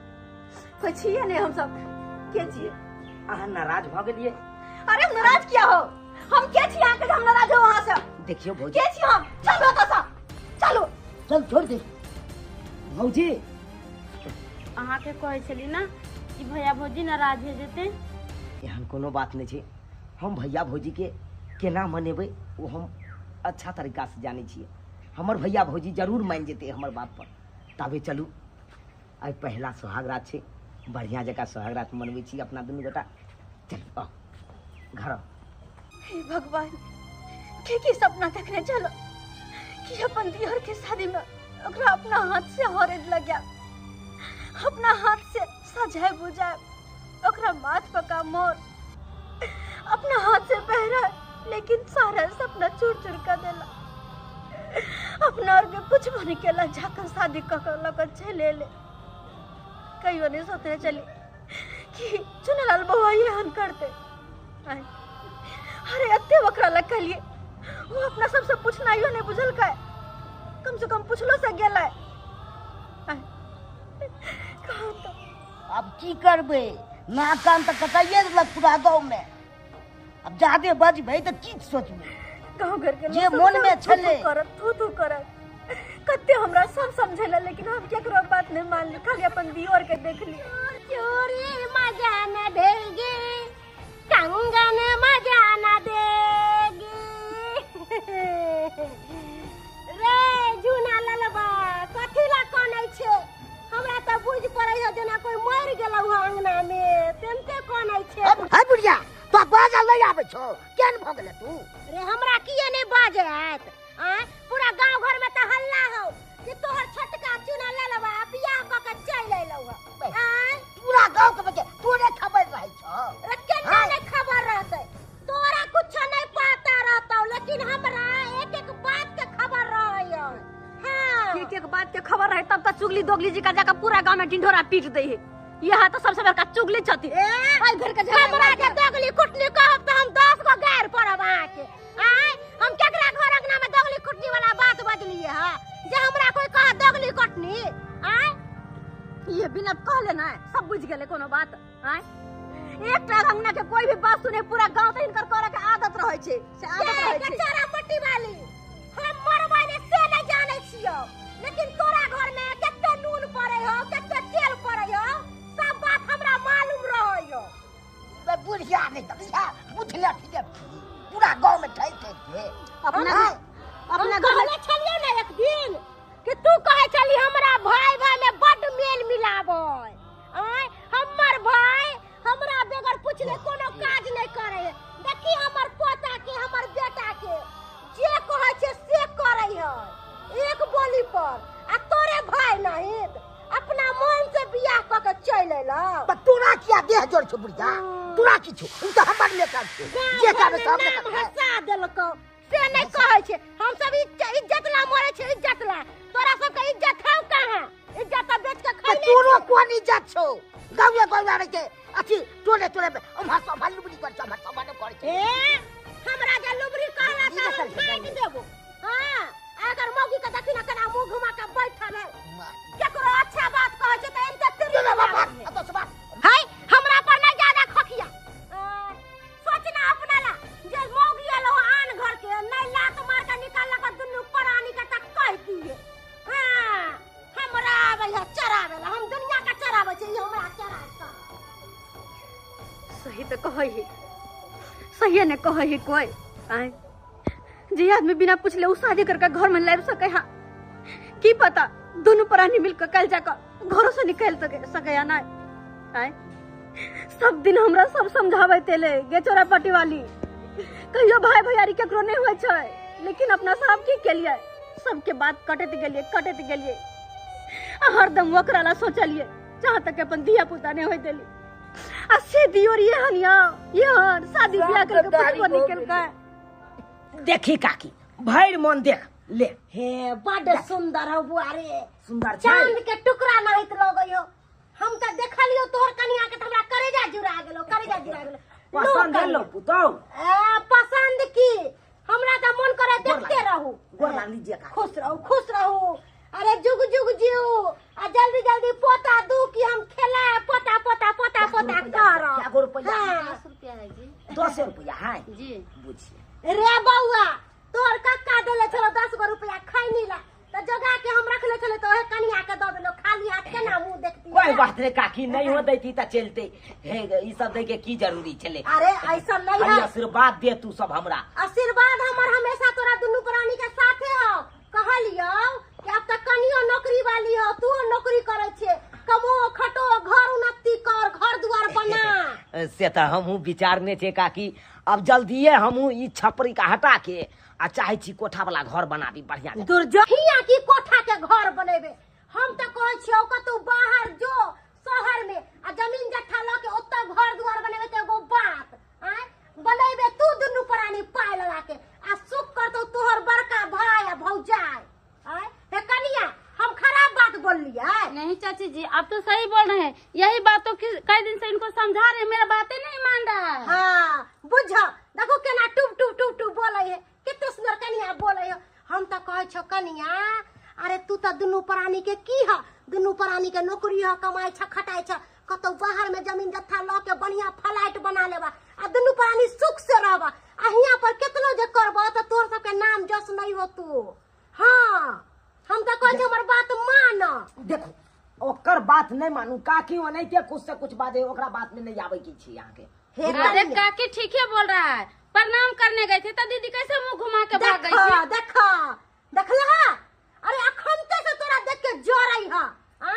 कोई छिए नहीं, हम सब के छिए। अहाँ नाराज भ गेलिए? अरे नाराज किया हो हम? के छिए अहाँ के हम नाराज हो वहां से? देखियो भौजी के छिए हम? चलो तो सब चलो चल छोड़ दे भौजी। अहाँ के कहै छली ना कि भैया भौजी नाराज हो जेते। एहन कोनो बात नहीं छे, हम भैया भौजी के केना मनेबै वो हम अच्छा तरीका से जानै छियै। हमर भैया भौजी जरूर मान जेते हमर बात पर। ताबे चलू, आइ पहला सोहाग रात छे, बढ़िया जगह सोहाग रात मनबै छी अपना दुनू गोटा। चलू आओ घर आओ। हे भगवान, के की सपना देखने चलो कि अपन दियोर के शादी में ओकरा अपना हाथ से हरद लग्या, अपना हाथ से सजाए बुझाए, ओकरा माथ पका मोर अपना हाथ से पहरा, लेकिन सारा सपना चूर चूर कर देला। अपना और के कुछ बन के ला जाकर शादी क के लग चले ले। कहियो नहीं सोचने चली कि चुनलाल बउआ एहन करते। अरे अत्ते ओकरा लग कहलिए, वो अपना सबसे पूछना यो नहीं बुझल का, कम से कम पूछलो से गेलै। कहाँ तो अब की करबै, नाक कान तऽ कटाइए देलक पूरा गाँव में। अब जादे बजबै तऽ की सोचबै, गाँव घर के जे मन में छलै करत थू थू करत कते हमरा सब समझेला, लेकिन हम केकरो बात नहीं मानली, खाली अपन दियोर के देखली। चोरी मजा न देगी, कंगन मजा न देगी। रे झूना ललबा कथी ला कनै छे? हमरा त बुझ पड़ै है जेना कोई मर गेलौ हँ अंगना में, तेनते कनै छे। है बुढ़िया तो बाजल नहीं आबै छौ, केहन भ गेलै तू? रे हमरा किए नहीं बाजे आयत? आँय पूरा गांव घर में त हल्ला हौ कि तोहर छोटका चूना ललबा बियाह क के चलि अयलौ हँ। आँय पूरा गांव के बच्चे तोरे खबर रहै छौ। रे केना नहीं खबर रहतै? तोरा कुछ नहीं पता रहतौ, लेकिन हमरा एक एक बात के खबर रहै। हाँ एक एक बात के खबर रहे तब त चुगली दोगली जी का जाकर पूरा गांव में ढिंढोरा पीट दे है। यहाँ तो सबसे बड़का चुगली छथि। ए घर के झगड़ा हमरा के दोगली कुटनी कहब त हम 10 गो गार पड़ब अहाँ के। आँय हम केकरा घर अंगना में दोगली कुटनी वाला बात बजलिए ह जे हमरा कोई कह दोगली कुटनी? आँय ये बिना कहले ना सब बुझ गेले कोनो बात। आँय एकटा अंगना के कोई भी बात सुने पूरा गांव त हिनकर करे के आदत रहै छै, से आदत रहै छै। कचरा पट्टी वाली हम मरबै ने से नहीं जानै छियौ, लेकिन तोरा घर में कते नून पड़ै हौ कते तेल पड़ै हौ सब बात हमरा मालूम रहै हौ। बे बुढ़िया नहीं त बुढ़िया बुझले ठीक है, पूरा गांव में ठै ठै के अपना अपना घर में छलियै ना एक दिन कि तू कहै छली हमरा भाई भाई में बड मेल मिलाबै। आँय हमर भाई हमरा बगैर पूछले कोनो काज नहीं करे। देखी हमर पोता के हमर बेटा के जे कहै छै से करै है एक बोली पर, आ तोरे भाई नहीं अपना मन से बियाह क के चलि अयलौ। पर तोरा किया देह जोड़ छौ बुढ़िया? तोरा की छौ? उ त हमर लेकर छौ, जे कहबै सब नाम हंसा देलकौ से नहीं कहै छै। हम सब इज्जत ला मरै छै, इज्जत ला। तोरा सबके इज्जत हौ कहाँ? इज्जत त बेच के खैले। तोरो कोन इज्जत छौ? गाँवे गाँवे रहै छै अथी टोले टोले उम्हर सब लुबरी करै छै, उम्हर सब करै छै। ए हमरा जे लुबरी कहला त हम छाटि देबो। हां अगर मौगी के देखी ना केना मुंह घुमा के बैठल है, केकरो अच्छा बात कहै छै त एनते तिरी हाय हमरा पर नहीं ज्यादा खखिया। सोचना अपना ला जे मौगी एलो आन सही तो कहै ही, सही ने कहै ही कोई। आए जे आदमी बिना पूछले उ शादी करके घर में लाबि सके हा, की पता दोनों प्राणी मिलकर कल जाकर घरों से निकल सके या ना। आए सब दिन हमरा सब समझाबैत एलै गे चोरा पट्टी वाली, कहियो भाई भैयारी केकरो नहीं होइ छै, लेकिन अपना सब की केलिए, सबके बात कटैत गेलिए कटैत गेलिए, आ हरदम ओकरा ला सोचलिए जहाँ तक अपन धिया पुता नहीं होइ देली। आ से दियोर ये हन यहाँ शादी ब्याह करके पुतको निकल के। देखी काकी भरि मन देख ले, हे बड सुंदर हो बुआ रे, सुंदर चांद के टुकड़ा नाहित लगै हो। हम त देखलियो तोहर कनिया के त हमरा करेजा जुड़ा गेलो, करेजा जुड़ा गेलो। पसंद है लो पुतौ? ए पसंद की, हमरा त मन करे देखते रहू। गोर लाग लीजिए काकी। खुश रहू खुश रहू, अरे जुग जुग जीव, आ जल्दी जल्दी पोता दू कि हम खेला पोता पोता पोता पोता कर। क्या गो रुपया? 10 रुपया है जी। 10 रुपया है जी। बुझिए रे बौआ, तोहर कक्का देले छलो 10 गो रुपया खैनी ला, त जोगा के हम रखले छले तो ओहे कनिया के the देलो, खाली हाथ केना मुंह देखती। कोई बात नहीं काकी, नहीं हो देती त चलते, हे ई सब दे के की जरूरी छले। अरे ऐसा नहीं है, आशीर्वाद दे तू सब हमरा, आशीर्वाद हमर हमेशा तोरा दुनू प्राणी के साथे हो। कहलियो कि अब तक कनियो नौकरी वाली हो, तू नौकरी करे छे, कमो खटो, घर उन्नति कर, घर द्वार बना। से त हमहू विचारने छे काकी, अब जल्दीए हमहू ई छपरी का हटा के आ चाहे छी कोठा वाला घर बनाबी बढ़िया। दुर्जो हिया की कोठा के घर बनेबे, हम त कहै छियौ कतौ बाहर जो शहर में आ जमीन जट्ठा ल के ओतऽ घर द्वार बनेबे त एगो बात आय बनेबे, तू दुनू प्राणी पाय लगा के आ सुख करतौ तोहर बड़का भाई आ भौजाई। आय हे कनिया, हम खराब बात बोललियै? नहीं चाची जी, आप तो सही बोल रहे हैं, यही बात तो कई दिन से इनको समझा रहे हैं, मेरा बातें नहीं मान रहा है। हाँ बुझ, देखो केना टुप टुप टुप टुप बोलै है, कितने सुंदर कनिया बोलै है। हम त कहै छौ कनिया, अरे तू त दुनू प्राणी के की ह, दुनू प्राणी के नौकरी ह, कमाई छ खटाई छ, कतौ बाहर में जमीन जत्था ल के बढ़िया फ्लाइट बना लेबा आ दुनू प्राणी सुख से रहबा, आ हियां पर केतनो जे करबा त तोहर सबके नाम जस नहीं होतो। हाँ हम त कहै छौ हमर बात मान। देखो ओकर बात नहीं मानू काकी, ओनाहिते कुछ से कुछ बाजे, ओकरा बात में नहीं आवे की छी यहाँ के। अरे काकी ठीक है बोल रहा है, प्रणाम करने गए थे तो दीदी कैसे मुंह घुमा के भाग गई थी। देखा देखला, अरे अखनते से तोरा देख के जरै ह, आ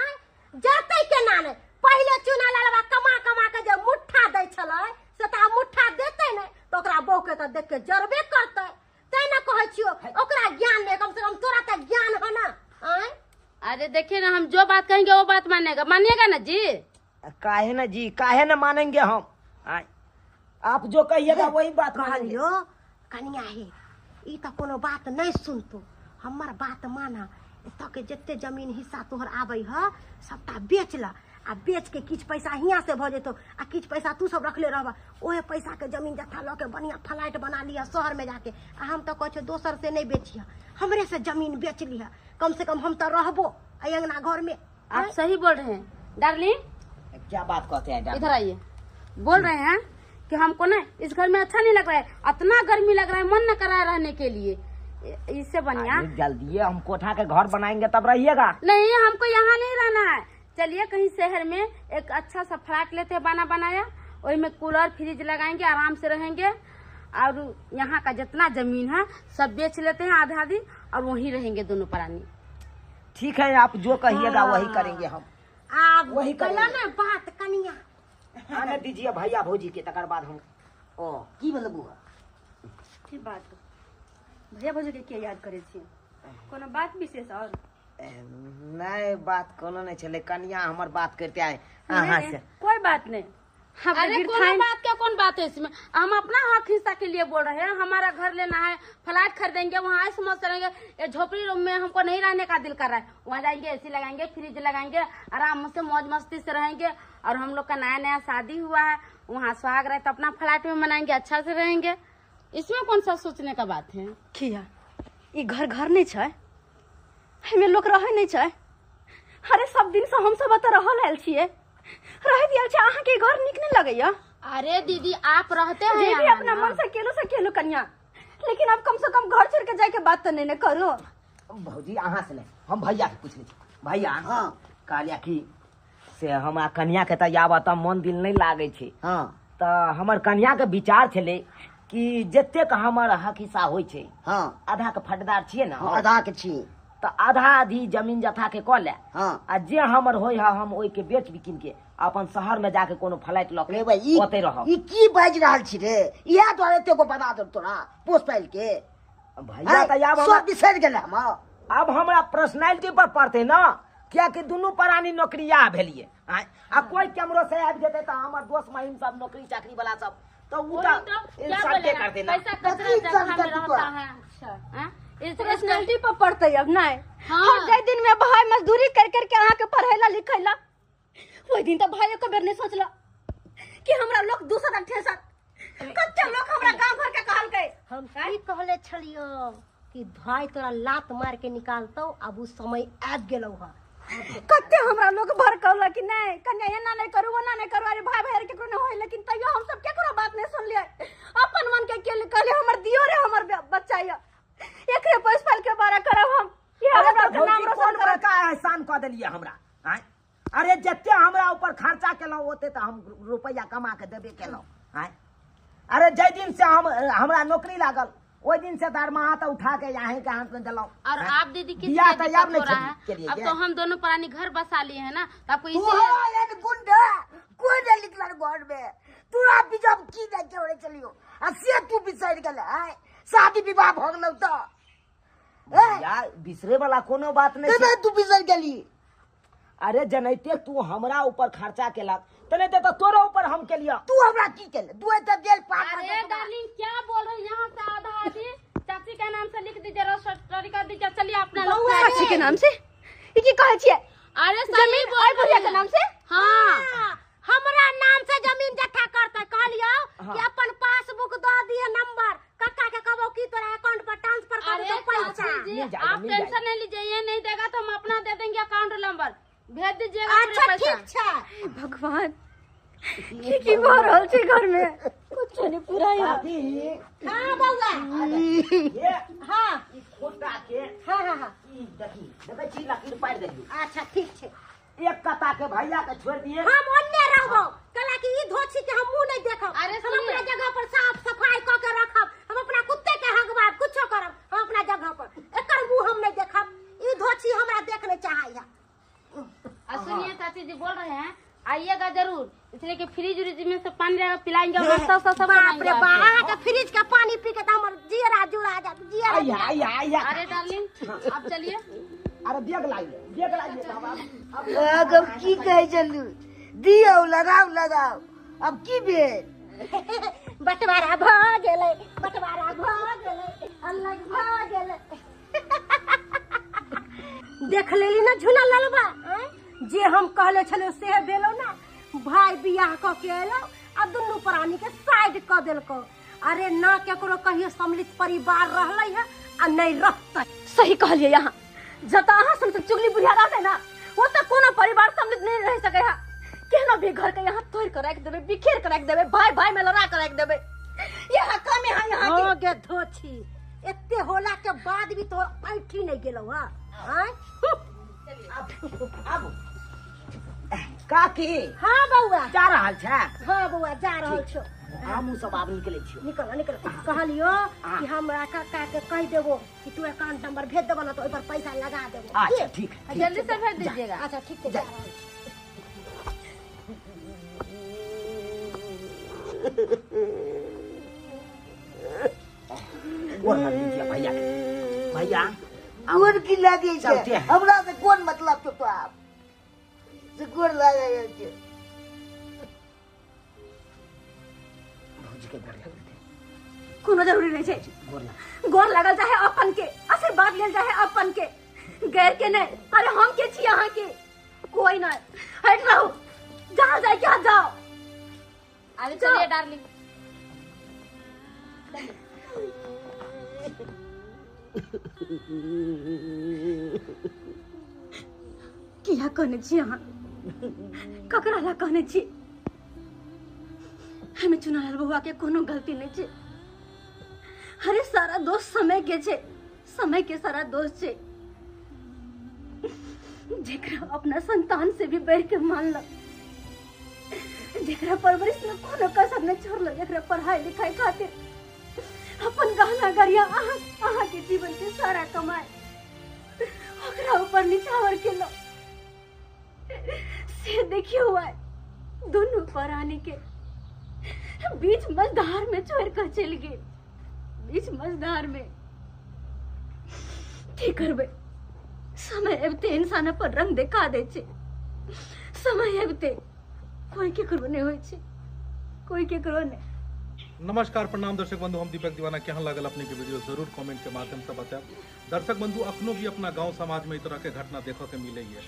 जरतै केना ने, पहिले चुना लालबा कमा कमा के जे मुट्ठा दै छलै से त मुट्ठा देतै ने त ओकरा बहू के त देख के जरबे करतै। तै न कहै छियो ओकरा ज्ञान ने, कम से कम तोरा त ज्ञान ह ना। आय अरे देखिए ना, हम जो बात कहेंगे वो बात मानेगा, मानिएगा ना जी? काहे ना जी, काहे ना मानेंगे हम, आप जो कहिएगा वही बात मानेंगे। कनिया हे, ई त कोनो बात नहीं सुनतो, हमर बात माना। एतऽ के जते जमीन हिस्सा तोहर आबै ह सबटा बेच ल, आ बेच के किछु पैसा हियाँ से भऽ जेतौ आ किछु पैसा तू सब रखले रहबा, ओहे पैसा के जमीन जत्था लऽ के बढ़िया फ्लाइट बना लिह शहर में जाके। आ हम तऽ कहै छियौ दोसर से नहीं बेचिह, हमरे से जमीन बेच लिह, कम से कम हम तऽ रहबो एहि अंगना घर में। आप सही बोल रहे हैं डार्लिंग। क्या बात कहते हैं, इधर आइए। बोल रहे हैं कि हमको ना इस घर में अच्छा नहीं लग रहा है, इतना गर्मी लग रहा है, मन न कर रहा है रहने के लिए, इससे बढ़िया जल्दी हम कोठा के घर बनाएंगे तब रहिएगा। नहीं हमको यहाँ नहीं रहना है, चलिए कहीं शहर में एक अच्छा सा फ्लैट लेते हैं बना बनाया, वही में कूलर फ्रिज लगाएंगे, आराम से रहेंगे, और यहाँ का जितना जमीन है सब बेच लेते हैं आधा आधी, और वहीं रहेंगे दोनों प्राणी। ठीक है, आप जो कहिएगा वही करेंगे हम। आप वही करेंगे ना बात कनिया आने दीजिए भैया भौजी के, तकर बाद हम ओ की मतलब बुआ ठीक बात। भैया भौजी के के याद करे छी, कोनो बात विशेष? और नहीं बात कोनो नहीं छले, कनिया हमर बात करते आए अहाँ से। कोई बात नहीं। अरे कोनो बात क्या, कौन बात है इसमें, हम अपना हक हिस्सा के लिए बोल रहे हैं, हमारा घर लेना है, फ्लैट खरीदेंगे, वहाँ ऐसे मस्त रहेंगे, ये झोपड़ी रूम में हमको नहीं रहने का दिल कर रहा है, वहाँ जाएंगे एसी लगाएंगे, फ्रिज लगाएंगे, आराम से मौज मस्ती से रहेंगे, और हम लोग का नया नया शादी हुआ है, वहाँ सुहाग रहे तो अपना फ्लैट में मनाएंगे, अच्छा से रहेंगे, इसमें कौन सा सोचने का बात है। किया ये घर घर नहीं छै, एहिमे लोक रहै नहीं छै। अरे सब दिन से हम सब एतऽ रहल आयल छियै, रहैत आयल छै, अहाँके घर नीक नहीं लगैया? अरे दीदी आप रहते हैं जे भी अपना मन से केलो से केलो कनिया, लेकिन अब कम से कम घर छोड़ के जाए के बात तो नहीं न करो। भौजी अहाँ से नहीं, हम भैया से पूछ लै छी। भैया हाँ कहलिया कि से हमरा कनिया के तऽ आब तऽ मन दिल नहीं लागै छै। हाँ तऽ हमर कन्या के विचार छलै कि जतेक हमर हक हिस्सा होइ छै, हाँ, आधा के फटदार छियै ने? हाँ, आधा के छी। तऽ आधा आधी जमीन जथा के कऽ ले। हाँ। आ जे हमर होइ है हम ओहि के बेच बिकिन के अपन शहर में जाके कोनो फ्लैट लऽ रे के भाई, ई ओतै रहब। ई की बाजि रहल छी रे? इएह दुआरे एते गो बना देल तोरा पोस पालि के। भैया, तऽ आब सब बिसरि गेलै हम। आब हमरा पर्सनैलिटी पर पड़तै ना, कियाकि दुनू प्राणी नौकरिया भेलियै। आँय, आ कोई केमरो से आबि जेतै तऽ हमर दोस्त महिम सब नौकरी चाकरी वाला सब तऽ उ वही तऽ तो क्या इंसल्टे बोलेगा, करतै ना। पैसा कचरा कथी जगह इंसल्ट में करतै रहता तोरा? है। हाँ? पर्सनैलिटी पर पड़तै अब नहीं। हाँ। हर जाहि दिन में भाई मजदूरी कर करके अहाँ के पढ़ैला लिखैला, ओहि दिन तऽ भाई एको बेर नहीं सोचला कि हमरा लोग दूसर आ ठेसत। कते लोग हमरा गांव घर के कहलकै। हम की कहले छलियो कि भाई तोरा लात मार के निकालतौ, अब उ समय आबि गेलौ हँ। कते हमरा लोग भड़कौला कि नहीं कन्या एना नहीं करू, ओना नहीं करू। अरे भाई भाई केकरो नहीं होय, लेकिन तैयो हम सब केकरो बात नहीं सुनलियै। अपन मन के केली, कहलियै हमर दियो रे, हमर बच्चा य, एकरे पैस पाल के बारा करब हम। ये अरे हमरा तऽ के नाम भौजी, रोशन कोन करब। बड़का एहसान कऽ देलियै हमरा? आँय, अरे जते हमरा ऊपर खर्चा केलहुँ ओते तऽ हम रुपैआ कमा के देबे केलहुँ। आँय, अरे जाहि दिन से हम हमरा नौकरी लागल ओहि दिन से दरमाहा तऽ उठा के अहीं के हाथ में देलहुँ। और आँय? आप दीदी किस बियाह लिए तऽ आब दिक्कत नहीं हो रहा है? के लिए अब ये। तो हम दोनों प्राणी घर बसा लिए हैं ना, तो आपको तू इसीलिए एहन गुंडा कोई नहीं निकलल घर में। तोरा बिजब की नहीं के होरे चलियो आ से तू बिसरि गेलै। आँय, शादी विवाह भऽ गेलौ तऽ यार बिसरे वाला कोनो बात नहीं केना छै। तू बिसरि गेली? अरे जनैते तू हमरा ऊपर खर्चा केलक तने तऽ तोरो ऊपर हम केलियऽ। तू हमरा की केले? तू एतऽ गेल पार अरे डार्लिंग क्या बोल रहे हैं? यहाँ से आधा आधी चाची के नाम से लिख दीजिए, रजिस्ट्री कर दीजिए, चलिए अपना लोग चाची के नाम से? ई की कहै छियै? अरे सही जमीन बोल आई बुढ़िया रहे के हैं। नाम से? हाँ, हमरा नाम से जमीन जथा करतै। कहलियौ कि अपन पासबुक दऽ दिहे नंबर, काका के कहबो कि तोरा अकाउंट पर ट्रांसफर कर अरे दो पैसा। चाची जी, मिल जाएगा, आप मिल टेंशन नहीं लीजिए, ये नहीं देगा तो हम अपना दे देंगे अकाउंट नंबर, भेज दीजिएगा पूरे अच्छा पैसा। ठीक छै। भगवान, की की भऽ रहल छै घर में? कुछ नहीं पूरा यार। काकी, हाँ बौआ। ये हाँ। ई खोटा के हाँ हाँ हाँ ई देखी, देखै छी लकीर पारि देलियौ। अच्छा ठीक छै। एक कता के भैया के छोड़ि दिए। हम ओन्ने रहबो, कला कि ई धोछी के हम मुंह नहीं देखब। अरे हम सुनिए। अपना जगह पर साफ सफाई क के रखब, हम अपना कुत्ते के हगवाब, कुछो करब हम अपना जगह पर, एकर मुंह हम नहीं देखब। ई धोछी हमरा देख नहीं चाहै है। और सुनिए चाची जी बोल रहे हैं आइएगा जरूर, इसलिए कि फ्रिज उरिज में से पानी रहेगा पिलाएंगे और नाश्ता उस्ता सब बाप बनाएंगे रे बाप, आपको। अहाँ के फ्रिज के पानी पी के तऽ हमर जियरा जुड़ा जात, जियरा। आइया आइया आइया। अरे डार्लिंग आप चलिए। अरे बेग लाइए, बेग लाइए बाबा। अब की कहै छलू? दियौ, लगाउ लगाउ, अब की भेल? बंटवारा भऽ गेलै, बंटवारा भऽ गेलै, अलग भऽ गेलै। देख लेली ना झूला ललबा, आँय? जे हम कहले छलियौ से भेलौ ना। भाई बियाह कऽ के एलौ आ दुनू प्राणी के साइड कऽ देलकौ। अरे ना केकरो कहियो सम्मिलित परिवार रहलै है आ नहीं रहतै। सही कहलियै अहाँ, जतऽ अहाँ सब चुगली बुढ़िया रहतै ना ओतऽ कोनो परिवार सम्मिलित नहीं रह सकै है। केहनो भी घर के यहाँ तोड़ के राखि देबै, बिखेर के राखि देबै, भाई भाई में लड़ा के राखि देबै। यहाँ कम यहाँ यहाँ हाँ गे धोछी, एते होला के बाद भी तोर ऐठी नहीं गेलौ। हाँ आँय? अब काकी। हाँ बौआ। जा रहल छै? हाँ बौआ, जा रहल छौ। हमहूँ सब आब निकलै छियौ। निकल निकल। कहलियो कि हमरा काका के कहि देबो कि तू अकाउंट नंबर भेज देबो ना तो ओहि पर पैसा लगा देबो। अच्छा ठीक है। जल्दी से भेज दीजिएगा। अच्छा ठीक छै, जा रहल छी। गोर लग लीजिए भैया के। भैया गोर की लागे छै? चलते हैं। हमरा से कोन मतलब छौ तोरा? से गोर लागे छै। भौजी के गोर लग देते। कोनो जरूरी नहीं छै। गोर लग। गोर लगल चाहे अपन के आशीर्वाद लेल चाहे अपन के, गैर के नहीं। अरे हम के छी अहाँ के? कोई नहीं। हट रहू, जहाँ जाए क्या जाओ। अरे चलिए डार्लिंग। किया कहने छी अहाँ? ककरा ला कहने छी? हमें चुनार बउआ के कोनो गलती नहीं छै। अरे सारा दोष समय के छै, समय के सारा दोष छै। जेकरा अपना संतान से भी बढ़ के मानलक, जेकरा परवरिश में कोनो कसर नहीं छोड़लो, जेकरा पढ़ाई लिखाई खातिर अपन गहना गरिया अहाँ के जीवन के सारा कमाए ओकरा ऊपर निछावर केलो, से देखियो आए दोनों प्राणी के बीच मझधार में छोड़ कर चल गए, बीच मझधार में। की करबै, समय अबिते इंसान पर रंग देखा दै छै, समय अबिते कोई केकरो नहीं होइ छै, कोई केकरो नहीं। नमस्कार प्रणाम दर्शक बंधु, हम दीपक दीवाना। केहन लागल अपने के वीडियो जरूर कमेंट के माध्यम से बताएब। दर्शक बंधु, अखनो भी अपना गांव समाज में इस तरह के घटना देखे के मिले है।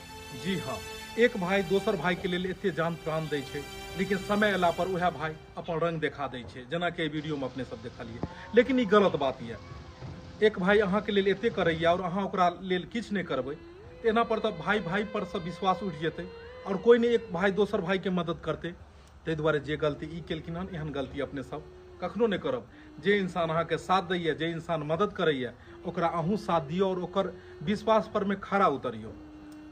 जी हाँ, एक भाई दोसर भाई के लिए एते जान प्राण दै छै, लेकिन समय अयला पर वएह भाई अपन रंग देखा दै छै, जेना कि वीडियो में अपने सब देखलिए। लेकिन ई गलत बात यऽ, एक भाई अहाँ के लेल एते करैया और अहाँ ओकरा लेल किछु नहि करबै, तऽ एना पर तऽ भाई भाई पर सब विश्वास उठि जेतै और कोई नहि एक भाई दोसर भाई के मदद करतै। ताहि दुआरे जे गलती ई केलखिन हन, एहन गलती अपने सब कखनो नहि करब। जे इंसान अहाँके साथ दैया, जे इंसान मदद करैया, ओकरा अहूँ साथ दियौ और ओकर विश्वास पर में खड़ा उतरियौ।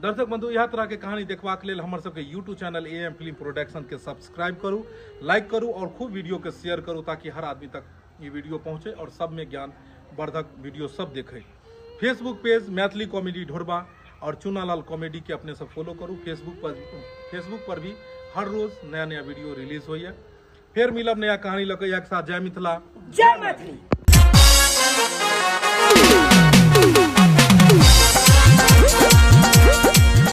दर्शक बंधु, इएह तरह के कहानी देखबाक लेल हमर सबके YouTube channel AM film production के सब्सक्राइब करू, लाइक करू और खूब वीडियो के शेयर करू, ताकि हर आदमी तक ई वीडियो पहुँचे और सब में ज्ञान वर्धक वीडियो सब देखे। फेसबुक पेज मैथिली कॉमेडी ढोरबा और चुनालाल कॉमेडी के अपने सब फॉलो करू। फेसबुक पर भी हर रोज नया नया वीडियो रिलीज होइए। फिर मिलब नया कहानी लऽ के एक साथ। जय मिथिला, जय मैथिली।